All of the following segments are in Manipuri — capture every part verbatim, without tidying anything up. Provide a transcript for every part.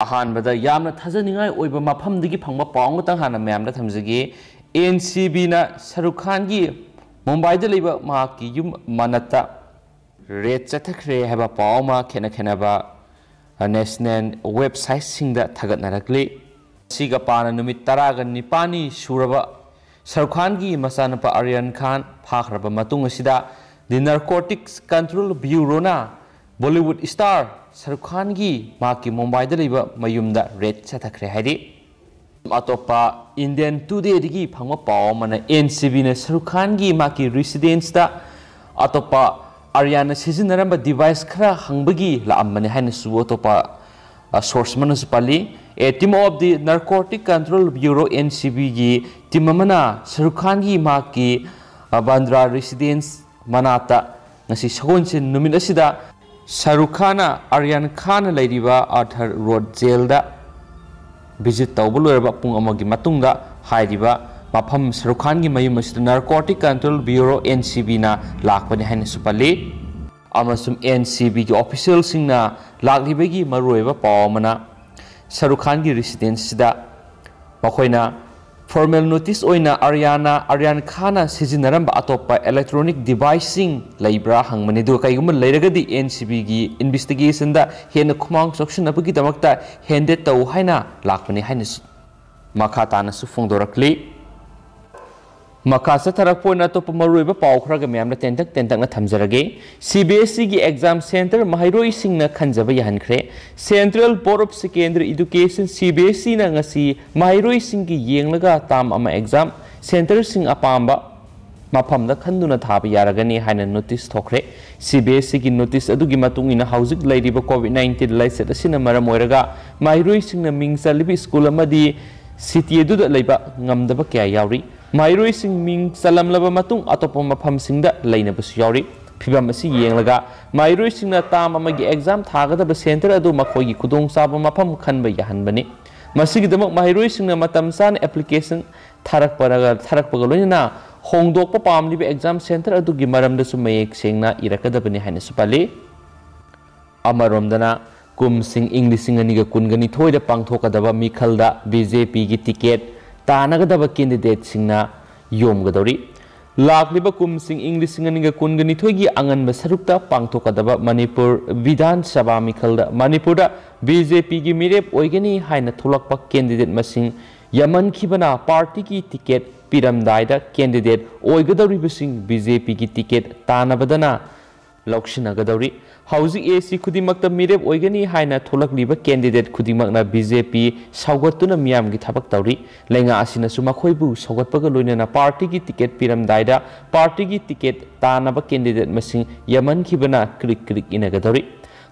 ꯑꯍꯥꯟꯕꯗ ꯌꯥꯝꯅ ꯊꯥꯖꯅꯤꯡꯉꯥꯏ ꯑꯣꯏꯕ ꯃꯐꯝꯗꯒꯤ ꯐꯪꯕ ꯄꯥꯎ ꯑꯃꯇꯪ ꯍꯥꯟꯅ ꯃꯌꯥꯝꯗ ꯊꯝꯖꯒꯦ꯫ ꯑꯦꯟ ꯁꯤ ꯕꯤꯅ ꯁꯔꯨꯛ ꯈꯥꯟꯒꯤ ꯃꯨꯝꯕꯥꯏꯗ ꯂꯩꯕ ꯃꯍꯥꯛꯀꯤ ꯌꯨꯝ ꯃꯅꯥꯛꯇ ꯔꯦꯗ ꯆꯠꯊꯈ꯭ꯔꯦ ꯍꯥꯏꯕ ꯄꯥꯎ ꯑꯃ ꯈꯦꯠꯅ ꯈꯦꯠꯅꯕ ꯅꯦꯁꯅꯦꯜ ꯋꯦꯕꯁꯥꯏꯠꯁꯤꯡꯗ ꯊꯥꯒꯠꯅꯔꯛꯂꯤ꯫ ꯁꯤꯒ ꯄꯥꯅ ꯅꯨꯃꯤꯠ ꯇꯔꯥꯒ ꯅꯤꯄꯥꯜꯅꯤ ꯁꯨꯔꯕ ꯁꯔꯨꯛ ꯈꯥꯟꯒꯤ ꯃꯆꯥꯅꯨꯄꯥ ꯑꯔꯌꯥꯟ ꯈꯥꯟ ꯐꯥꯈ꯭ꯔꯕ ꯃꯇꯨꯡ ꯑꯁꯤꯗ, ꯗꯤ ꯅꯥꯔꯀꯣꯇꯤꯛꯁ ꯀꯟꯇ꯭ꯔꯣꯜ ꯕ꯭ꯌꯨꯔꯣꯅ ꯕꯣꯂꯤꯋꯨꯗ ꯁ꯭ꯇꯥꯔ ꯁꯔꯨꯛ ꯈꯥꯟꯒꯤ ꯃꯍꯥꯛꯀꯤ ꯃꯨꯝꯕꯥꯏꯗ ꯂꯩꯕ ꯃꯌꯨꯝꯗ ꯔꯦꯗ ꯆꯠꯊꯈ꯭ꯔꯦ ꯍꯥꯏꯔꯤ꯫ ꯑꯇꯣꯞꯄ ꯏꯟꯗꯤꯌꯟ ꯇꯨꯗꯦꯗꯒꯤ ꯐꯪꯕ ꯄꯥꯎ ꯑꯃꯅ ꯑꯦꯟ ꯁꯤ ꯕꯤꯅ ꯁꯔꯨꯛ ꯈꯥꯟꯒꯤ ꯃꯍꯥꯛꯀꯤ ꯔꯤꯁꯤꯗꯦꯟꯁꯇ ꯑꯇꯣꯞꯄ ꯑꯔꯌꯥꯟꯅ ꯁꯤꯖꯤꯟꯅꯔꯝꯕ ꯗꯤꯚꯥꯏꯁ ꯈꯔ ꯍꯪꯕꯒꯤ ꯂꯥꯛꯑꯝꯕꯅꯤ ꯍꯥꯏꯅꯁꯨ ꯑꯇꯣꯞꯄ, ꯑ, ꯁꯣꯔꯁ ꯑꯃꯅꯁꯨ ꯄꯜꯂꯤ꯫ A team of the Narcotic Control Bureau, N C ꯕꯤꯒꯤ ꯇꯤꯝ ꯑꯃꯅ ꯁꯔꯨꯛ ꯈꯥꯟꯒꯤ ꯃꯍꯥꯛꯀꯤ, ꯑ, ꯕꯥꯟꯗ꯭ꯔꯥ ꯔꯤꯁꯤꯗꯦꯟꯁ ꯃꯅꯥꯛꯇ ꯉꯁꯤ ꯁꯒꯣꯜꯁꯦꯟ ꯅꯨꯃꯤꯠ ꯑꯁꯤꯗ ꯁꯔꯨꯛ ꯈꯥꯟꯅ ꯑꯔꯌꯥꯟ ꯈꯥꯟꯅ ꯂꯩꯔꯤꯕ ꯑꯥꯔꯊꯔ ꯔꯣꯗ ꯖꯦꯜꯗ ꯚꯤꯖꯤꯠ ꯇꯧꯕ ꯂꯣꯏꯔꯕ ꯄꯨꯡ ꯑꯃꯒꯤ ꯃꯇꯨꯡꯗ ꯍꯥꯏꯔꯤꯕ ꯃꯐꯝ ꯁꯔꯨꯛ ꯈꯥꯟꯒꯤ ꯃꯌꯨꯝ ꯑꯁꯤꯗ ꯅꯥꯔꯀꯣꯇꯤꯛ ꯀꯟꯇ꯭ꯔꯣꯜ ꯕ꯭ꯌꯨꯔꯣ, ꯑꯦꯟ ꯁꯤ ꯕꯤꯅ ꯂꯥꯛꯄꯅꯤ ꯍꯥꯏꯅꯁꯨ ꯄꯜꯂꯤ꯫ ꯑꯃꯁꯨꯡ ꯑꯦꯟ ꯁꯤ ꯕꯤꯒꯤ ꯑꯣꯐꯤꯁꯤꯌꯦꯜꯁꯤꯡꯅ ꯂꯥꯛꯂꯤꯕꯒꯤ ꯃꯔꯨꯑꯣꯏꯕ ꯄꯥꯎ ꯑꯃꯅ ꯁꯔꯨꯛ ꯈꯥꯟꯒꯤ ꯔꯤꯁꯤꯗꯦꯟꯁꯁꯤꯗ ꯃꯈꯣꯏꯅ ꯐꯣꯔꯃꯦꯜ ꯅꯣꯇꯤꯁ ꯑꯣꯏꯅ ꯑꯔꯌꯥꯅ, ꯑꯔꯌꯥꯟ ꯈꯥꯟꯅ ꯁꯤꯖꯤꯟꯅꯔꯝꯕ ꯑꯇꯣꯞꯄ ꯏꯂꯦꯛꯇ꯭ꯔꯣꯅꯤꯛ ꯗꯤꯚꯥꯏꯁꯁꯤꯡ ꯂꯩꯕ꯭ꯔꯥ ꯍꯪꯕꯅꯤ꯫ ꯑꯗꯨꯒ ꯀꯩꯒꯨꯝꯕ ꯂꯩꯔꯒꯗꯤ ꯑꯦꯟ ꯁꯤ ꯕꯤꯒꯤ ꯏꯟꯚꯦꯁꯇꯤꯒꯦꯁꯟꯗ ꯍꯦꯟꯅ ꯈꯨꯃꯥꯡ ꯆꯥꯎꯁꯤꯟꯅꯕꯒꯤꯗꯃꯛꯇ ꯍꯦꯟꯗꯦꯠ ꯇꯧ ꯍꯥꯏꯅ ꯂꯥꯛꯄꯅꯤ ꯍꯥꯏꯅꯁꯨ ꯃꯈꯥ ꯇꯥꯅꯁꯨ ꯐꯣꯡꯗꯣꯔꯛꯂꯤ꯫ ꯃꯈꯥ ꯆꯠꯊꯔꯛꯄ ꯑꯣꯏꯅ ꯑꯇꯣꯞꯄ ꯃꯔꯨꯑꯣꯏꯕ ꯄꯥꯎ ꯈꯔꯒ ꯃꯌꯥꯝꯗ ꯇꯦꯟꯇꯛ ꯇꯦꯟꯇꯛꯅ ꯊꯝꯖꯔꯒꯦ꯫ ꯁꯤ ꯕꯤ ꯑꯦꯁ ꯏꯒꯤ ꯑꯦꯛꯖꯥꯝ ꯁꯦꯟꯇꯔ ꯃꯍꯩꯔꯣꯏꯁꯤꯡꯅ ꯈꯟꯖꯕ ꯌꯥꯍꯟꯈ꯭ꯔꯦ꯫ Central Board of Secondary Education, C B S ꯏꯅ ꯉꯁꯤ ꯃꯍꯩꯔꯣꯏꯁꯤꯡꯒꯤ ꯌꯦꯡꯂꯒ ꯇꯥꯝ ꯑꯃ ꯑꯦꯛꯖꯥꯝ ꯁꯦꯟꯇꯔꯁꯤꯡ ꯑꯄꯥꯝꯕ ꯃꯐꯝꯗ ꯈꯟꯗꯨꯅ ꯊꯥꯕ ꯌꯥꯔꯒꯅꯤ ꯍꯥꯏꯅ ꯅꯣꯇꯤꯁ ꯊꯣꯛꯈ꯭ꯔꯦ꯫ ꯁꯤ ꯕꯤ ꯑꯦꯁ ꯏꯒꯤ ꯅꯣꯇꯤꯁ ꯑꯗꯨꯒꯤ ꯃꯇꯨꯡ ꯏꯟꯅ ꯍꯧꯖꯤꯛ ꯂꯩꯔꯤꯕ ꯀꯣꯚꯤꯗ ꯅꯥꯏꯟꯇꯤꯟ ꯂꯥꯏꯆꯠ ꯑꯁꯤꯅ ꯃꯔꯝ ꯑꯣꯏꯔꯒ ꯃꯍꯩꯔꯣꯏꯁꯤꯡꯅ ꯃꯤꯡ ꯆꯜꯂꯤꯕ ꯁ꯭ꯀꯨꯜ ꯑꯃꯗꯤ ꯁꯤꯇꯤ ꯑꯗꯨꯗ ꯂꯩꯕ ꯉꯝꯗꯕ ꯀꯌꯥ ꯌꯥꯎꯔꯤ꯫ ꯃꯍꯩꯔꯣꯏꯁꯤꯡ ꯃꯤꯡ ꯆꯜꯂꯝꯂꯕ ꯃꯇꯨꯡ ꯑꯇꯣꯞꯄ ꯃꯐꯝꯁꯤꯡꯗ ꯂꯩꯅꯕꯁꯨ ꯌꯥꯎꯔꯤ꯫ ꯐꯤꯚꯝ ꯑꯁꯤ ꯌꯦꯡꯂꯒ ꯃꯍꯩꯔꯣꯏꯁꯤꯡꯅ ꯇꯥꯝ ꯑꯃꯒꯤ ꯑꯦꯛꯖꯥꯝ ꯊꯥꯒꯗꯕ ꯁꯦꯟꯇꯔ ꯑꯗꯨ ꯃꯈꯣꯏꯒꯤ ꯈꯨꯗꯣꯡꯆꯥꯕ ꯃꯐꯝ ꯈꯟꯕ ꯌꯥꯍꯟꯕꯅꯤ꯫ ꯃꯁꯤꯒꯤꯗꯃꯛ ꯃꯍꯩꯔꯣꯏꯁꯤꯡꯅ ꯃꯇꯝ ꯆꯥꯅ ꯑꯦꯄ꯭ꯂꯤꯀꯦꯁꯟ ꯊꯥꯔꯛꯄꯔꯒ-, ꯊꯥꯔꯛꯄꯒ ꯂꯣꯏꯅꯅ ꯍꯣꯡꯗꯣꯛꯄ ꯄꯥꯝꯂꯤꯕ ꯑꯦꯛꯖꯥꯝ ꯁꯦꯟꯇꯔ ꯑꯗꯨꯒꯤ ꯃꯔꯝꯗꯁꯨ ꯃꯌꯦꯛ ꯁꯦꯡꯅ ꯏꯔꯛꯀꯗꯕꯅꯤ ꯍꯥꯏꯅꯁꯨ ꯄꯜꯂꯤ꯫ ꯑꯃꯔꯣꯝꯗꯅ ꯀꯨꯝꯁꯤꯡ ꯏꯪ ꯂꯤꯁꯤꯡ ꯑꯅꯤꯒ ꯀꯨꯟꯒ ꯅꯤꯊꯣꯏꯗ ꯄꯥꯡꯊꯣꯛꯀꯗꯕ ꯃꯤꯈꯜꯗ ꯕꯤ ꯖꯦ ꯄꯤꯒꯤ ꯇꯤꯀꯦꯠ ꯇꯥꯟꯅꯒꯗꯕ ꯀꯦꯟꯗꯤꯗꯦꯠꯁꯤꯡꯅ ꯌꯣꯝꯒꯗꯧꯔꯤ꯫ ꯂꯥꯛꯂꯤꯕ ꯀꯨꯝꯁꯤꯡ ꯏꯪ ꯂꯤꯁꯤꯡ ꯑꯅꯤꯒ ꯀꯨꯟꯒ ꯅꯤꯊꯣꯏꯒꯤ ꯑꯉꯟꯕ ꯁꯔꯨꯛꯇ ꯄꯥꯡꯊꯣꯛꯀꯗꯕ ꯃꯅꯤꯄꯨꯔ ꯕꯤꯙꯥꯟ ꯁꯚꯥ ꯃꯤꯈꯜꯗ ꯃꯅꯤꯄꯨꯔꯗ ꯕꯤ ꯖꯦ ꯄꯤꯒꯤ ꯃꯤꯔꯦꯞ ꯑꯣꯏꯒꯅꯤ ꯍꯥꯏꯅ ꯊꯣꯛꯂꯛꯄ ꯀꯦꯟꯗꯤꯗꯦꯠ ꯃꯁꯤꯡ ꯌꯥꯝꯃꯟꯈꯤꯕꯅ ꯄꯥꯔꯇꯤꯒꯤ ꯇꯤꯀꯦꯠ ꯄꯤꯔꯝꯗꯥꯏꯗ ꯀꯦꯟꯗꯤꯗꯦꯠ ꯑꯣꯏꯒꯗꯧꯔꯤꯕꯁꯤꯡ ꯕꯤ ꯖꯦ ꯄꯤꯒꯤ ꯇꯤꯀꯦꯠ ꯇꯥꯟꯅꯕꯗꯅ ꯂꯧꯁꯤꯟꯅꯒꯗꯧꯔꯤ꯫ ꯍꯧꯖꯤꯛ ꯑꯦ ꯁꯤ ꯈꯨꯗꯤꯡꯃꯛꯇ ꯃꯤꯔꯦꯞ ꯑꯣꯏꯒꯅꯤ ꯍꯥꯏꯅ ꯊꯣꯛꯂꯛꯂꯤꯕ ꯀꯦꯟꯗꯤꯗꯦꯠ ꯈꯨꯗꯤꯡꯃꯛꯅ ꯕꯤ ꯖꯦ ꯄꯤ ꯁꯧꯒꯠꯇꯨꯅ ꯃꯤꯌꯥꯝꯒꯤ ꯊꯕꯛ ꯇꯧꯔꯤ꯫ ꯂꯩꯉꯥꯛ ꯑꯁꯤꯅꯁꯨ ꯃꯈꯣꯏꯕꯨ ꯁꯧꯒꯠꯄꯒ ꯂꯣꯏꯅꯅ ꯄꯥꯔꯇꯤꯒꯤ ꯇꯤꯀꯦꯠ ꯄꯤꯔꯝꯗꯥꯏꯗ ꯄꯥꯔꯇꯤꯒꯤ ꯇꯤꯀꯦꯠ ꯇꯥꯟꯅꯕ ꯀꯦꯟꯗꯤꯗꯦꯠ ꯃꯁꯤꯡ ꯌꯥꯝꯃꯟꯈꯤꯕꯅ ꯀ꯭ꯔꯤꯛ ꯀ꯭ꯔꯤꯛ ꯏꯟꯅꯒꯗꯧꯔꯤ꯫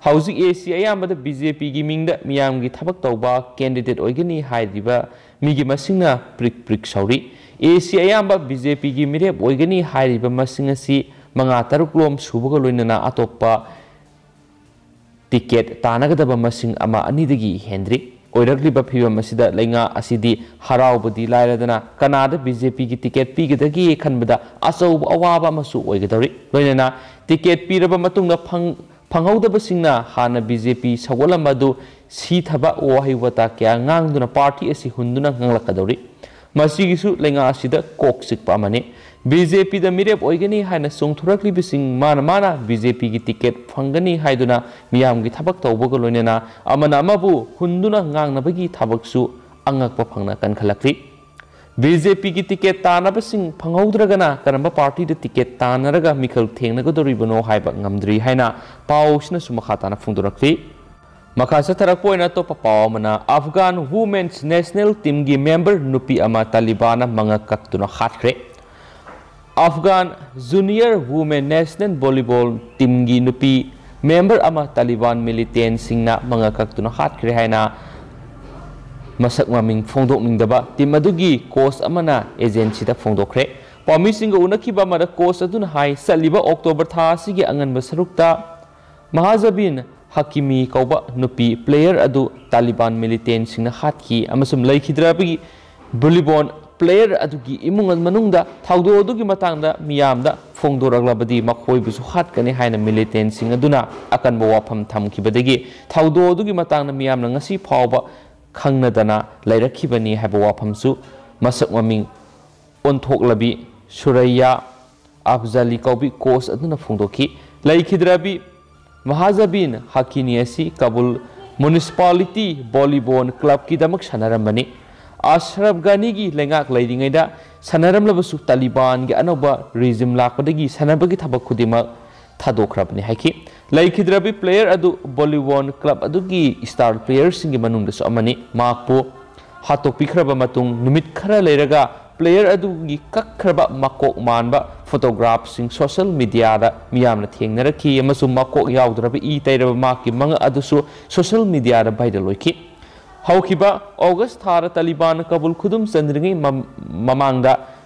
ꯍꯧꯖꯤꯛ ꯑꯦ ꯁꯤ ꯑꯌꯥꯝꯕꯗ ꯕꯤ ꯖꯦ ꯄꯤꯒꯤ ꯃꯤꯡꯗ ꯃꯤꯌꯥꯝꯒꯤ ꯊꯕꯛ ꯇꯧꯕ ꯀꯦꯟꯗꯤꯗꯦꯠ ꯑꯣꯏꯒꯅꯤ ꯍꯥꯏꯔꯤꯕ ꯃꯤꯒꯤ ꯃꯁꯤꯡꯅ ꯄ꯭ꯔꯤꯛ ꯄ꯭ꯔꯤꯛ ꯁꯧꯔꯤ꯫ ꯑꯦ ꯁꯤ ꯑꯌꯥꯝꯕ ꯕꯤ ꯖꯦ ꯄꯤꯒꯤ ꯃꯤꯔꯦꯞ ꯑꯣꯏꯒꯅꯤ ꯍꯥꯏꯔꯤꯕ ꯃꯁꯤꯡ ꯑꯁꯤ ꯃꯉꯥ ꯇꯔꯨꯛ ꯂꯣꯝ ꯁꯨꯕꯒ ꯂꯣꯏꯅꯅ ꯑꯇꯣꯞꯄ ꯇꯤꯀꯦꯠ ꯇꯥꯟꯅꯒꯗꯕ ꯃꯁꯤꯡ ꯑꯃ ꯑꯅꯤꯗꯒꯤ ꯍꯦꯟꯗ꯭ꯔꯤ꯫ ꯑꯣꯏꯔꯛꯂꯤꯕ ꯐꯤꯕꯝ ꯑꯁꯤꯗ ꯂꯩꯉꯥꯛ ꯑꯁꯤꯗꯤ ꯍꯔꯥꯎꯕꯗꯤ ꯂꯥꯏꯔꯗꯅ ꯀꯅꯥꯗ ꯕꯤ ꯖꯦ ꯄꯤꯒꯤ ꯇꯤꯀꯦꯠ ꯄꯤꯒꯗꯒꯦ ꯈꯟꯕꯗ ꯑꯆꯧꯕ ꯑꯋꯥꯕ ꯑꯃꯁꯨ ꯑꯣꯏꯒꯗꯧꯔꯤ꯫ ꯂꯣꯏꯅꯅ ꯇꯤꯀꯦꯠ ꯄꯤꯔꯕ ꯃꯇꯨꯡꯗ ꯐꯪ-, ꯐꯪꯍꯧꯗꯕꯁꯤꯡꯅ ꯍꯥꯟꯅ ꯕꯤ ꯖꯦ ꯄꯤ ꯁꯧꯒꯠꯂꯝꯕ ꯑꯗꯨ ꯁꯤꯊꯕ ꯋꯥꯍꯩ ꯋꯥꯇꯥ ꯀꯌꯥ ꯉꯥꯡꯗꯨꯅ ꯄꯥꯔꯇꯤ ꯑꯁꯤ ꯍꯨꯟꯗꯨꯅ ꯉꯥꯡꯂꯛꯀꯗꯧꯔꯤ꯫ ꯃꯁꯤꯒꯤꯁꯨ ꯂꯩꯉꯥꯛ ꯑꯁꯤꯗ ꯀꯣꯛ ꯆꯤꯛꯄ ꯑꯃꯅꯤ꯫ ꯕꯤ ꯖꯦ ꯄꯤꯗ ꯃꯤꯔꯦꯞ ꯑꯣꯏꯒꯅꯤ ꯍꯥꯏꯅ ꯆꯣꯡꯊꯣꯔꯛꯂꯤꯕꯁꯤꯡ ꯃꯥꯅ ꯃꯥꯅ ꯕꯤ ꯖꯦ ꯄꯤꯒꯤ ꯇꯤꯀꯦꯠ ꯐꯪꯒꯅꯤ ꯍꯥꯏꯗꯨꯅ ꯃꯤꯌꯥꯝꯒꯤ ꯊꯕꯛ ꯇꯧꯕꯒ ꯂꯣꯏꯅꯅ ꯑꯃꯅ ꯑꯃꯕꯨ ꯍꯨꯟꯗꯨꯅ ꯉꯥꯡꯅꯕꯒꯤ ꯊꯕꯛꯁꯨ ꯑꯉꯛꯄ ꯐꯪꯅ ꯀꯟꯈꯠꯂꯛꯂꯤ꯫ ꯕꯤ ꯖꯦ ꯄꯤꯒꯤ ꯇꯤꯀꯦꯠ ꯇꯥꯟꯅꯕꯁꯤꯡ ꯐꯪꯍꯧꯗ꯭ꯔꯒꯅ ꯀꯔꯝꯕ ꯄꯥꯔꯇꯤꯗ ꯇꯤꯀꯦꯠ ꯇꯥꯟꯅꯔꯒ ꯃꯤꯈꯜ ꯊꯦꯡꯅꯒꯗꯧꯔꯤꯕꯅꯣ ꯍꯥꯏꯕ ꯉꯝꯗ꯭ꯔꯤ ꯍꯥꯏꯅ ꯄꯥꯎꯁꯤꯅꯁꯨ ꯃꯈꯥ ꯇꯥꯅ ꯐꯣꯡꯗꯣꯔꯛꯂꯤ꯫ ꯃꯈꯥ ꯆꯠꯊꯔꯛꯄ ꯑꯣꯏꯅ ꯑꯇꯣꯞꯄ ꯄꯥꯎ ꯑꯃꯅ, ꯑꯐꯒꯥꯟ ꯋꯨꯃꯦꯟꯁ ꯅꯦꯁꯅꯦꯜ ꯇꯤꯝꯒꯤ ꯃꯦꯝꯕꯔ ꯅꯨꯄꯤ ꯑꯃ ꯇꯥꯂꯤꯕꯥꯟꯅ ꯃꯉꯛ ꯀꯛꯇꯨꯅ ꯍꯥꯠꯈ꯭ꯔꯦ꯫ ꯑꯐꯒꯥꯟ ꯖꯨꯅꯤꯌꯔ ꯋꯨꯃꯦꯟ ꯅꯦꯁꯅꯦꯜ ꯚꯣꯂꯤꯕꯣꯜ ꯇꯤꯝꯒꯤ ꯅꯨꯄꯤ ꯃꯦꯝꯕꯔ ꯑꯃ ꯇꯥꯂꯤꯕꯥꯟ ꯃꯤꯂꯤꯇꯦꯟꯁꯤꯡꯅ ꯃꯉꯛ ꯀꯛꯇꯨꯅ ꯍꯥꯠꯈ꯭ꯔꯦ ꯍꯥꯏꯅ ꯃꯁꯛ ꯃꯃꯤꯡ ꯐꯣꯡꯗꯣꯛꯅꯤꯡꯗꯕ ꯇꯤꯝ ꯑꯗꯨꯒꯤ ꯀꯣꯆ ꯑꯃꯅ ꯑꯦꯖꯦꯟꯁꯤꯗ ꯐꯣꯡꯗꯣꯛꯈ꯭ꯔꯦ꯫ ꯄꯥꯎꯃꯤꯁꯤꯡꯒ ꯎꯅꯈꯤꯕ ꯑꯃꯗ ꯀꯣꯆ ꯑꯗꯨꯅ ꯍꯥꯏ, ꯆꯠꯂꯤꯕ ꯑꯣꯛꯇꯣꯕꯔ ꯊꯥ ꯑꯁꯤꯒꯤ ꯑꯉꯟꯕ ꯁꯔꯨꯛꯇ ꯃꯍꯥꯖꯕꯤꯟ ꯍꯀꯤꯃꯤ ꯀꯧꯕ ꯅꯨꯄꯤ ꯄ꯭ꯂꯦꯌꯔ ꯑꯗꯨ ꯇꯥꯂꯤꯕꯥꯟ ꯃꯤꯂꯤꯇꯦꯟꯁꯤꯡꯅ ꯍꯥꯠꯈꯤ ꯑꯃꯁꯨꯡ ꯂꯩꯈꯤꯗ꯭ꯔꯕꯒꯤ ꯚꯣꯂꯤꯕꯣꯜ ꯄ꯭ꯂꯦꯌꯔ ꯑꯗꯨꯒꯤ ꯏꯃꯨꯡ ꯃꯅꯨꯡꯗ ꯊꯧꯗꯣꯛ ꯑꯗꯨꯒꯤ ꯃꯇꯥꯡꯗ ꯃꯤꯌꯥꯝꯗ ꯐꯣꯡꯗꯣꯔꯛꯂꯕꯗꯤ ꯃꯈꯣꯏꯕꯨꯁꯨ ꯍꯥꯠꯀꯅꯤ ꯍꯥꯏꯅ ꯃꯤꯂꯤꯇꯦꯟꯁꯤꯡ ꯑꯗꯨꯅ ꯑꯀꯟꯕ ꯋꯥꯐꯝ ꯊꯝꯈꯤꯕꯗꯒꯤ ꯊꯧꯗꯣꯛ ꯑꯗꯨꯒꯤ ꯃꯇꯥꯡꯗ ꯃꯤꯌꯥꯝꯅ ꯉꯁꯤ ꯐꯥꯎꯕ ꯈꯪꯅꯗꯅ ꯂꯩꯔꯛꯈꯤꯕꯅꯤ ꯍꯥꯏꯕ ꯋꯥꯐꯝꯁꯨ ꯃꯁꯛ ꯃꯃꯤꯡ ꯑꯣꯟꯊꯣꯛꯂꯕꯤ ꯁꯨꯔꯩꯌꯥ ꯑꯐꯖꯂꯤ ꯀꯧꯕꯤ ꯀꯣꯆ ꯑꯗꯨꯅ ꯐꯣꯡꯗꯣꯛꯈꯤ꯫ ꯂꯩꯈꯤꯗ꯭ꯔꯕꯤ ꯃꯍꯥꯖꯕꯤꯟ ꯍꯀꯤꯅꯤ ꯑꯁꯤ ꯀꯕꯨꯜ ꯃ꯭ꯌꯨꯅꯤꯁꯤꯄꯥꯂꯤꯇꯤ ꯚꯣꯂꯤꯕꯣꯜ ꯀ꯭ꯂꯕꯀꯤꯗꯃꯛ ꯁꯥꯟꯅꯔꯝꯕꯅꯤ꯫ ꯑꯁꯔꯐ ꯘꯅꯤꯒꯤ ꯂꯩꯉꯥꯛ ꯂꯩꯔꯤꯉꯩꯗ ꯁꯥꯟꯅꯔꯝꯂꯕꯁꯨ ꯇꯥꯂꯤꯕꯥꯟꯒꯤ ꯑꯅꯧꯕ ꯔꯤꯖꯤꯝ ꯂꯥꯛꯄꯗꯒꯤ ꯁꯥꯟꯅꯕꯒꯤ ꯊꯕꯛ ꯈꯨꯗꯤꯡꯃꯛ ꯊꯥꯗꯣꯛꯈ꯭ꯔꯕꯅꯤ ꯍꯥꯏꯈꯤ꯫ ꯂꯩꯈꯤꯗ꯭ꯔꯕꯤ ꯄ꯭ꯂꯦꯌꯔ ꯑꯗꯨ ꯚꯣꯂꯤꯕꯣꯜ ꯀ꯭ꯂꯕ ꯑꯗꯨꯒꯤ ꯁ꯭ꯇꯥꯔ ꯄ꯭ꯂꯦꯌꯔꯁꯤꯡꯒꯤ ꯃꯅꯨꯡꯗꯁꯨ ꯑꯃꯅꯤ꯫ ꯃꯍꯥꯛꯄꯨ ꯍꯥꯠꯇꯣꯛꯄꯤꯈ꯭ꯔꯕ ꯃꯇꯨꯡ ꯅꯨꯃꯤꯠ ꯈꯔ ꯂꯩꯔꯒ ꯄ꯭ꯂꯦꯌꯔ ꯑꯗꯨꯒꯤ ꯀꯛꯈ꯭ꯔꯕ ꯃꯀꯣꯛ ꯃꯥꯟꯕ ꯐꯣꯇꯣꯒ꯭ꯔꯥꯐꯁꯤꯡ ꯁꯣꯁꯤꯌꯦꯜ ꯃꯤꯗꯤꯌꯥꯗ ꯃꯤꯌꯥꯝꯅ ꯊꯦꯡꯅꯔꯛꯈꯤ ꯑꯃꯁꯨꯡ ꯃꯀꯣꯛ ꯌꯥꯎꯗ꯭ꯔꯕ ꯏ ꯇꯩꯔꯕ ꯃꯍꯥꯛꯀꯤ ꯃꯉꯛ ꯑꯗꯨꯁꯨ ꯁꯣꯁꯤꯌꯦꯜ ꯃꯤꯗꯤꯌꯥꯗ ꯚꯥꯏꯔꯦꯜ ꯑꯣꯏꯈꯤ꯫ ꯍꯧꯈꯤꯕ ꯑꯣꯒꯁ꯭ꯠ ꯊꯥꯗ ꯇꯥꯂꯤꯕꯥꯟꯅ ꯀꯕꯨꯜ ꯈꯨꯗꯨꯝ ꯆꯟꯗ꯭ꯔꯤꯉꯩ ꯃꯃꯥꯡꯗ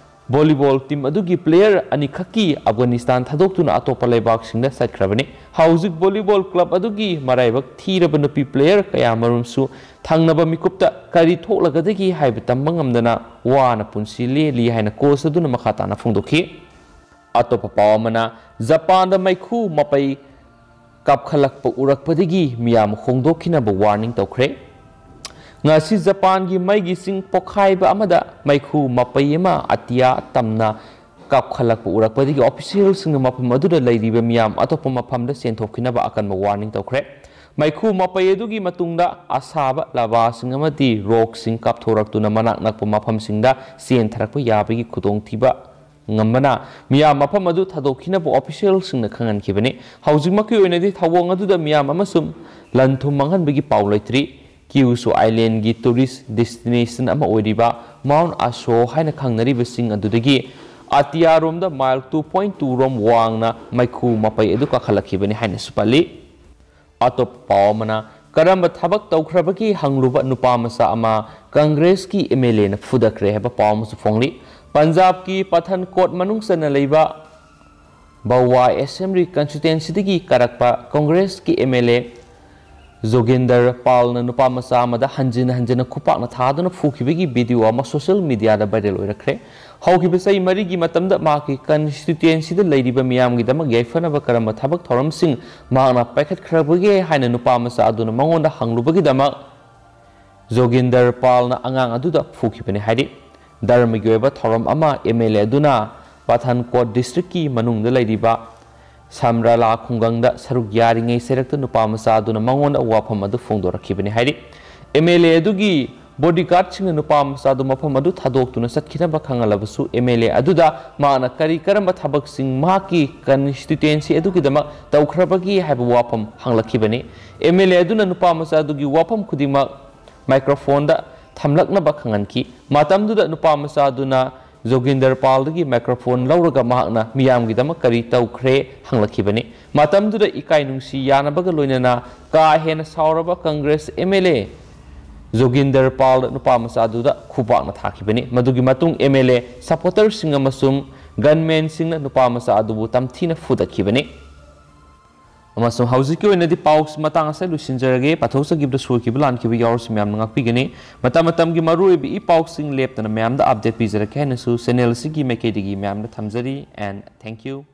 ꯚꯣꯂꯤꯕꯣꯜ ꯇꯤꯝ ꯑꯗꯨꯒꯤ ꯄ꯭ꯂꯦꯌꯔ ꯑꯅꯤꯈꯛꯀꯤ ꯑꯐꯒꯥꯅꯤꯁꯇꯥꯟ ꯊꯥꯗꯣꯛꯇꯨꯅ ꯑꯇꯣꯞꯄ ꯂꯩꯕꯥꯛꯁꯤꯡꯗ ꯆꯠꯈ꯭ꯔꯕꯅꯤ꯫ ꯍꯧꯖꯤꯛ ꯚꯣꯂꯤꯕꯣꯜ ꯀ꯭ꯂꯕ ꯑꯗꯨꯒꯤ ꯃꯔꯥꯏꯕꯛ ꯊꯤꯔꯕ ꯅꯨꯄꯤ ꯄ꯭ꯂꯦꯌꯔ ꯀꯌꯥꯃꯔꯨꯝꯁꯨ ꯊꯪꯅꯕ ꯃꯤꯀꯨꯞꯇ ꯀꯔꯤ ꯊꯣꯛꯂꯒꯗꯒꯦ ꯍꯥꯏꯕ ꯇꯝꯕ ꯉꯝꯗꯅ ꯋꯥꯅ ꯄꯨꯟꯁꯤ ꯂꯦꯜꯂꯤ ꯍꯥꯏꯅ ꯀꯣꯆ ꯑꯗꯨꯅ ꯃꯈꯥ ꯇꯥꯅ ꯐꯣꯡꯗꯣꯛꯈꯤ꯫ ꯑꯇꯣꯞꯄ ꯄꯥꯎ ꯑꯃꯅ, ꯖꯄꯥꯟꯗ ꯃꯩꯈꯨ ꯃꯄꯩ ꯀꯥꯞꯈꯠꯂꯛꯄ ꯎꯔꯛꯄꯗꯒꯤ ꯃꯤꯌꯥꯝ ꯍꯣꯡꯗꯣꯛꯈꯤꯅꯕ ꯋꯥꯔꯅꯤꯡ ꯇꯧꯈ꯭ꯔꯦ꯫ ꯉꯁꯤ ꯖꯄꯥꯟꯒꯤ ꯃꯩꯒꯤ ꯆꯤꯡ ꯄꯣꯈꯥꯏꯕ ꯑꯃꯗ ꯃꯩꯈꯨ ꯃꯄꯩ ꯑꯃ ꯑꯇꯤꯌꯥ ꯇꯝꯅ ꯀꯥꯞꯈꯠꯂꯛꯄ ꯎꯔꯛꯄꯗꯒꯤ ꯑꯣꯐꯤꯁꯤꯌꯦꯜꯁꯤꯡꯅ ꯃꯐꯝ ꯑꯗꯨꯗ ꯂꯩꯔꯤꯕ ꯃꯤꯌꯥꯝ ꯑꯇꯣꯞꯄ ꯃꯐꯝꯗ ꯆꯦꯟꯊꯣꯛꯈꯤꯅꯕ ꯑꯀꯟꯕ ꯋꯥꯔꯅꯤꯡ ꯇꯧꯈ꯭ꯔꯦ꯫ ꯃꯩꯈꯨ ꯃꯄꯩ ꯑꯗꯨꯒꯤ ꯃꯇꯨꯡꯗ ꯑꯁꯥꯕ ꯂꯥꯚꯥꯁꯤꯡ ꯑꯃꯗꯤ ꯔꯣꯛꯁꯤꯡ ꯀꯥꯞꯊꯣꯔꯛꯇꯨꯅ ꯃꯅꯥꯛ ꯅꯛꯄ ꯃꯐꯝꯁꯤꯡꯗ ꯆꯦꯟꯊꯔꯛꯄ ꯌꯥꯕꯒꯤ ꯈꯨꯗꯣꯡꯊꯤꯕ ꯉꯝꯕꯅ ꯃꯤꯌꯥꯝ ꯃꯐꯝ ꯑꯗꯨ ꯊꯥꯗꯣꯛꯈꯤꯅꯕ ꯑꯣꯐꯤꯁꯤꯌꯦꯜꯁꯤꯡꯅ ꯈꯪꯍꯟꯈꯤꯕꯅꯤ꯫ ꯍꯧꯖꯤꯛꯃꯛꯀꯤ ꯑꯣꯏꯅꯗꯤ ꯊꯧꯑꯣꯡ ꯑꯗꯨꯗ ꯃꯤꯌꯥꯝ ꯑꯃꯁꯨꯡ ꯂꯟ ꯊꯨꯝ ꯃꯥꯡꯍꯟꯕꯒꯤ ꯄꯥꯎ ꯂꯩꯇ꯭ꯔꯤ꯫ ꯀ꯭ꯌꯨꯁꯨ ꯑꯥꯏꯂꯦꯟꯒꯤ ꯇꯨꯔꯤꯁ ꯗꯦꯁꯇꯤꯅꯦꯁꯟ ꯑꯃ ꯑꯣꯏꯔꯤꯕ ꯃꯥꯎꯟꯠ ꯑꯁꯣ ꯍꯥꯏꯅ ꯈꯪꯅꯔꯤꯕ ꯆꯤꯡ ꯑꯗꯨꯗꯒꯤ ꯑꯇꯤꯌꯥꯔꯣꯝꯗ ꯃꯥꯏꯜ ꯇꯨ ꯄꯣꯏꯟꯠ ꯇꯨ ꯔꯣꯝ ꯋꯥꯡꯅ ꯃꯩꯈꯨ ꯃꯄꯩ ꯑꯗꯨ ꯀꯥꯈꯠꯂꯛꯈꯤꯕꯅꯤ ꯍꯥꯏꯅꯁꯨ ꯄꯜꯂꯤ꯫ ꯑꯇꯣꯞꯄ ꯄꯥꯎ ꯑꯃꯅ, ꯀꯔꯝꯕ ꯊꯕꯛ ꯇꯧꯈ꯭ꯔꯕꯒꯦ ꯍꯪꯂꯨꯕ ꯅꯨꯄꯥ ꯃꯆꯥ ꯑꯃ ꯀꯪꯒ꯭ꯔꯦꯁꯀꯤ ꯑꯦꯝ ꯑꯦꯜ ꯑꯦꯅ ꯐꯨꯗꯈ꯭ꯔꯦ ꯍꯥꯏꯕ ꯄꯥꯎ ꯑꯃꯁꯨ ꯐꯣꯡꯂꯤ꯫ ꯄꯟꯖꯥꯕꯀꯤ ꯄꯊꯟꯀꯣꯠ ꯃꯅꯨꯡ ꯆꯟꯅ ꯂꯩꯕ ꯚꯋꯥ ꯑꯦꯁꯦꯝꯕ꯭ꯂꯤ ꯀꯟꯁꯇꯤꯇ꯭ꯋꯦꯟꯁꯤꯗꯒꯤ ꯀꯥꯔꯛꯄ ꯀꯪꯒ꯭ꯔꯦꯁꯀꯤ ꯑꯦꯝ ꯑꯦꯜ ꯑꯦ ꯖꯣꯒꯤꯟꯗꯔ ꯄꯥꯜꯅ ꯅꯨꯄꯥ ꯃꯆꯥ ꯑꯃꯗ ꯍꯟꯖꯤꯟ ꯍꯟꯖꯤꯟꯅ ꯈꯨꯄꯥꯛꯅ ꯊꯥꯗꯨꯅ ꯐꯨꯈꯤꯕꯒꯤ ꯚꯤꯗꯤꯑꯣ ꯑꯃ ꯁꯣꯁꯤꯌꯦꯜ ꯃꯤꯗꯤꯌꯥꯗ ꯚꯥꯏꯔꯦꯜ ꯑꯣꯏꯔꯛꯈ꯭ꯔꯦ꯫ ꯍꯧꯈꯤꯕ ꯆꯍꯤ ꯃꯔꯤꯒꯤ ꯃꯇꯝꯗ ꯃꯍꯥꯛꯀꯤ ꯀꯟꯁꯇꯤꯇ꯭ꯌꯨꯌꯦꯟꯁꯤꯗ ꯂꯩꯔꯤꯕ ꯃꯤꯌꯥꯝꯒꯤꯗꯃꯛ ꯌꯥꯏꯐꯅꯕ ꯀꯔꯝꯕ ꯊꯕꯛ ꯊꯧꯔꯝꯁꯤꯡ ꯃꯍꯥꯛꯅ ꯄꯥꯏꯈꯠꯈ꯭ꯔꯕꯒꯦ ꯍꯥꯏꯅ ꯅꯨꯄꯥ ꯃꯆꯥ ꯑꯗꯨꯅ ꯃꯉꯣꯟꯗ ꯍꯪꯂꯨꯕꯒꯤꯗꯃꯛ ꯖꯣꯒꯤꯟꯗꯔ ꯄꯥꯜꯅ ꯑꯉꯥꯡ ꯑꯗꯨꯗ ꯐꯨꯈꯤꯕꯅꯤ ꯍꯥꯏꯔꯤ꯫ ꯙꯔꯃꯒꯤ ꯑꯣꯏꯕ ꯊꯧꯔꯝ ꯑꯃ ꯑꯦꯝ ꯑꯦꯜ ꯑꯦ ꯑꯗꯨꯅ ꯄꯊꯥꯟꯀꯣꯠ ꯗꯤꯁꯇ꯭ꯔꯤꯛꯀꯤ ꯃꯅꯨꯡꯗ ꯂꯩꯔꯤꯕ ꯁꯝꯔꯥꯂꯥ ꯈꯨꯡꯒꯪꯗ ꯁꯔꯨꯛ ꯌꯥꯔꯤꯉꯩ ꯆꯩꯔꯛꯇ ꯅꯨꯄꯥ ꯃꯆꯥ ꯑꯗꯨꯅ ꯃꯉꯣꯟꯗ ꯋꯥꯐꯝ ꯑꯗꯨ ꯐꯣꯡꯗꯣꯔꯛꯈꯤꯕꯅꯤ ꯍꯥꯏꯔꯤ꯫ ꯑꯦꯝ ꯑꯦꯜ ꯑꯦ ꯑꯗꯨꯒꯤ ꯕꯣꯗꯤꯒꯥꯔꯗꯁꯤꯡꯅ ꯅꯨꯄꯥ ꯃꯆꯥ ꯑꯗꯨ ꯃꯐꯝ ꯑꯗꯨ ꯊꯥꯗꯣꯛꯇꯨꯅ ꯆꯠꯈꯤꯅꯕ ꯈꯪꯍꯜꯂꯕꯁꯨ, ꯑꯦꯝ ꯑꯦꯜ ꯑꯦ ꯑꯗꯨꯗ ꯃꯍꯥꯛꯅ ꯀꯔꯤ ꯀꯔꯝꯕ ꯊꯕꯛꯁꯤꯡ ꯃꯍꯥꯛꯀꯤ ꯀꯟꯁꯇꯤꯇ꯭ꯌꯨꯌꯦꯟꯁꯤ ꯑꯗꯨꯒꯤꯗꯃꯛ ꯇꯧꯈ꯭ꯔꯕꯒꯦ ꯍꯥꯏꯕ ꯋꯥꯐꯝ ꯍꯪꯂꯛꯈꯤꯕꯅꯤ꯫ ꯑꯦꯝ ꯑꯦꯜ ꯑꯦ ꯑꯗꯨꯅ ꯅꯨꯄꯥ ꯃꯆꯥ ꯑꯗꯨꯒꯤ ꯋꯥꯐꯝ ꯈꯨꯗꯤꯡꯃꯛ ꯃꯥꯏꯀ꯭ꯔꯣꯐꯣꯟꯗ ꯊꯝꯂꯛꯅꯕ ꯈꯪꯍꯟꯈꯤ꯫ ꯃꯇꯝꯗꯨꯗ ꯅꯨꯄꯥ ꯃꯆꯥ ꯑꯗꯨꯅ ꯖꯣꯒꯤꯟꯗꯔ ꯄꯥꯜꯗꯒꯤ ꯃꯥꯏꯀ꯭ꯔꯣꯐꯣꯟ ꯂꯧꯔꯒ ꯃꯍꯥꯛꯅ ꯃꯤꯌꯥꯝꯒꯤꯗꯃꯛ ꯀꯔꯤ ꯇꯧꯈ꯭ꯔꯦ ꯍꯪꯂꯛꯈꯤꯕꯅꯤ꯫ ꯃꯇꯝꯗꯨꯗ ꯏꯀꯥꯏ ꯅꯨꯡꯁꯤ ꯌꯥꯅꯕꯒ ꯂꯣꯏꯅꯅ ꯀꯥ ꯍꯦꯟꯅ ꯁꯥꯎꯔꯕ ꯀꯪꯒ꯭ꯔꯦꯁ ꯑꯦꯝ ꯑꯦꯜ ꯑꯦ ꯖꯣꯒꯤꯟꯗꯔ ꯄꯥꯜ ꯅꯨꯄꯥ ꯃꯆꯥ ꯑꯗꯨꯗ ꯈꯨꯕꯥꯛꯅ ꯊꯥꯈꯤꯕꯅꯤ꯫ ꯃꯗꯨꯒꯤ ꯃꯇꯨꯡ ꯑꯦꯝ ꯑꯦꯜ ꯑꯦ ꯁꯄꯣꯔꯇꯔꯁꯤꯡ ꯑꯃꯁꯨꯡ ꯒꯟꯃꯦꯟꯁꯤꯡꯅ ꯅꯨꯄꯥ ꯃꯆꯥ ꯑꯗꯨꯕꯨ ꯇꯝꯊꯤꯅ ꯐꯨꯗꯠꯈꯤꯕꯅꯤ꯫ ꯑꯃꯁꯨꯡ ꯍꯧꯖꯤꯛꯀꯤ ꯑꯣꯏꯅꯗꯤ ꯄꯥꯎꯁꯤ ꯃꯇꯥꯡ ꯑꯁꯤꯗ ꯂꯣꯏꯁꯤꯟꯖꯔꯒꯦ꯫ ꯄꯥꯊꯣꯛꯆꯈꯤꯕꯗ ꯁꯣꯏꯈꯤꯕ ꯂꯥꯟꯈꯤꯕ ꯌꯥꯎꯔꯁꯨ ꯃꯌꯥꯝꯅ ꯉꯥꯛꯄꯤꯒꯅꯤ꯫ ꯃꯇꯝ ꯃꯇꯝꯒꯤ ꯃꯔꯨꯑꯣꯏꯕ ꯏ ꯄꯥꯎꯁꯤꯡ ꯂꯦꯞꯇꯅ ꯃꯌꯥꯝꯗ ꯑꯞꯗꯦꯠ ꯄꯤꯖꯔꯛꯀꯦ ꯍꯥꯏꯅꯁꯨ ꯆꯦꯅꯦꯜ ꯑꯁꯤꯒꯤ ꯃꯥꯏꯀꯩꯗꯒꯤ ꯃꯌꯥꯝꯗ ꯊꯝꯖꯔꯤ꯫ And thank you.